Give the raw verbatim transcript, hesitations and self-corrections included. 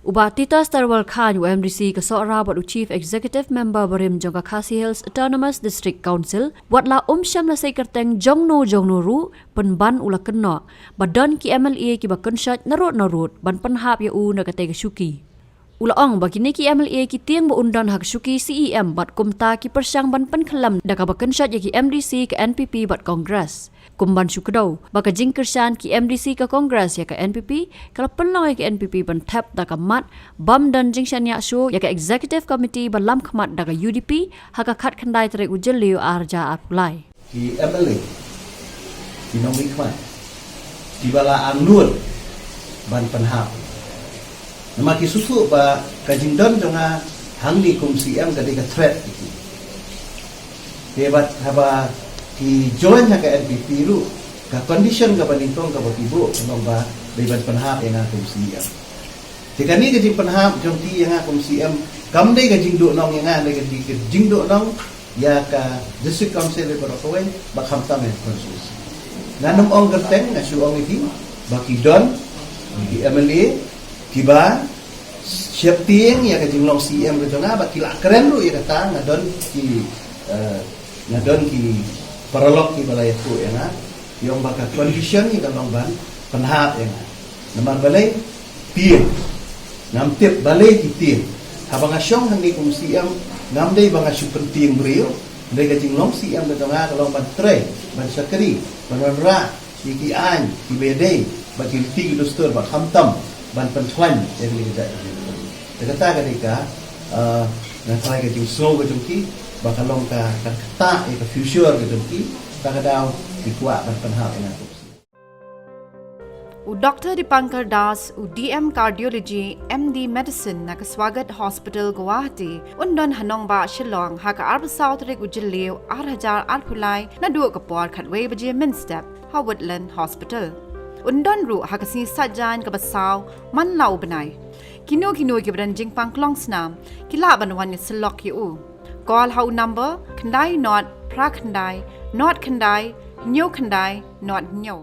U Bah Titus Terwal Chyne, u M D C ka Sohra bad u Chief Executive Member barim jong ka Khasi Hills Autonomous District Council, wat la um shym la sei kyrteng jongno jongno ruh, pynban u la kynnoh ba don ki M L A kiba kynshait narud narud ban pynhap ïa u na katei ka shuki. U la ong ba kine ki M L A ki tieng ba un don ha ka shuki C E M bad kumta ki pyrshang ban pynkhlem da kaba kynshait ïa ki M D C ka N P P bad Congress. Kum ban shu kdew ba ka jingkyrshan ki M D C ka Congress ïa ka N P P ka la pynlong ïa ka N P P ban thep da ka mat bym don jingshaniah shuh ïa ka Executive Committee ba lam khmat da ka U D P ha ka khatkhyndai tarik u Jylliew ar hajar arphew lai. Ki M L A, ki nongmihkhmat kiba la angnud ban pynhap. Namar ki sngewthuh ba ka jingdon jong nga hangne kum C M ka dei ka threat ïa ki. Te bad haba ki join ha ka N P P ruh, ka condition kaba nyngkong kaba ki buh ka long ba dei ban pynhap ïa nga kum C M. Te kane ka jingpynhap jong ki ïa nga kum C M kam dei ka jingduhnong ïa nga, dei ka jing, ka jingduhnong ïa ka District Council baroh kawei bad khamtam ïa ka constituency. Ngan ym ong kyrteng, nga shu ong ïa ki ba ki don ki M L A kiba sheptieng ïa ka jinglong C M ka jong nga bad ki la kren ruh ïa kata. Nga don ki, eh, nga don ki paralok kiba la ïathuh ïa nga, ki ong ba ka condition ïa ka long ban pynhap ïa nga. Namar balei? Tieng. Ngam tip balei ki tieng. Haba nga shong hangne kum C M, ngam dei ba nga shu pyntieng briew. Dei ka jinglong C M ka jong nga ka long ban trei, ban shakri, ban wanrah ïa ki aiñ kiba ïadei bad ki riti ki dustur bad khamtam ban pynkhlaiñ ïa kane ka jaitbynriew. Te kata ka dei ka, eh, nga tharai ka jingsngew ka jong ki ba ka long ka, ka ktah ïa ka future ka jong ki. Ta ka daw ki kwah ban pynhap ïa nga kum C M. U Doctor Dipankar Das, u D M Cardiology, M D Medicine na ka Swagat Hospital, Guwahati, un don ha nongbah Shillong ha ka arphew saw tarik u Jylliew ar hajar arphew lai naduh ka por khatwei baje mynstep ha Woodland Hospital. Un don ruh ha ka sngi Saitjaiñ kaba saw man la u bnai. Kino kino kiba don jingpang klong snam ki lah ban wan ïasyllok ïa u. Call ha u number khyndai nod phra khyndai nod khyndai hynñiew khyndai nod hynñiew.